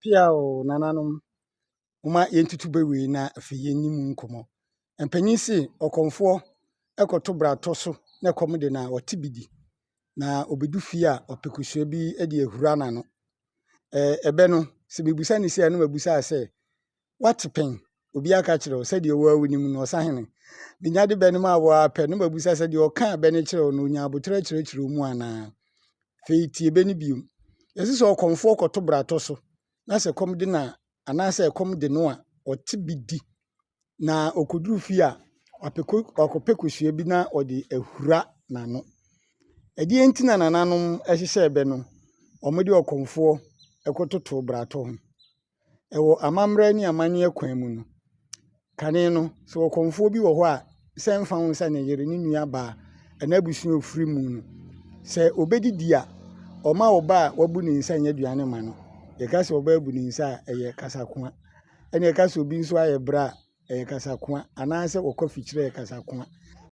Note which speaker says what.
Speaker 1: Peaw nananom, momma yɛntutu bɛ wei na afei yɛnni mu nkɔmmɔ. Mpanin se ɔkɔmfoɔ kɔto bratɔ so na ɛkɔm de no a, ɔte bi di. Na ɔbɛdu fie a, ɔpɛ kosua bi de ahura n'ano. Ɛɛ ɛbɛ no, sɛ mebisa no sei a na mabisa sɛ, woate pɛn? Obi aka akyerɛ wo sɛdeɛ wo ara wonim no, ɔsahene. Menya de bɛ no ma wo ara pɛ na mabisa sɛ deɛ ɔkaa bɛ no kyerɛ wo no, ɔnya aboterɛ kyerɛkyerɛ wo mu anaa? Afei tie bɛ no bio. Yɛse sɛ ɔkɔmfoɔ kɔto bratɔ so na sɛ kɔm de no a, anaasɛ ɛkɔm de no a, ɔte bi di. Na ɔkɔduru fie a, wakɔpɛ kosua bi na ɔde ahura n'ano. Ɛdeɛn nti na nananom hyehyɛɛ bɛ no, wɔde ɔkɔmfoɔ kɔtotoo bratɔ ho? Ɛwɔ amammerɛ ne amanneɛ kwan mu no, kane no, sɛ ɔkɔmfoɔ bi wɔ hɔ a, sɛ ɛmfa ho sɛ ne yere, ne nuabaa, anaa abusua a ɔfiri mu no, sɛ ɔbɛdidi a, ɔma ɔba a wabu ne nsa nyɛ aduane ma no. Yɛka sɛ ɔba abu ne nsa a, ɛyɛ kasakoa. Ɛnna yɛka sɛ obi nso ayɛ bra a, ɛyɛ kasakoa. Anaasɛ ɔkɔ afikyire a, ɛyɛ kasakoa.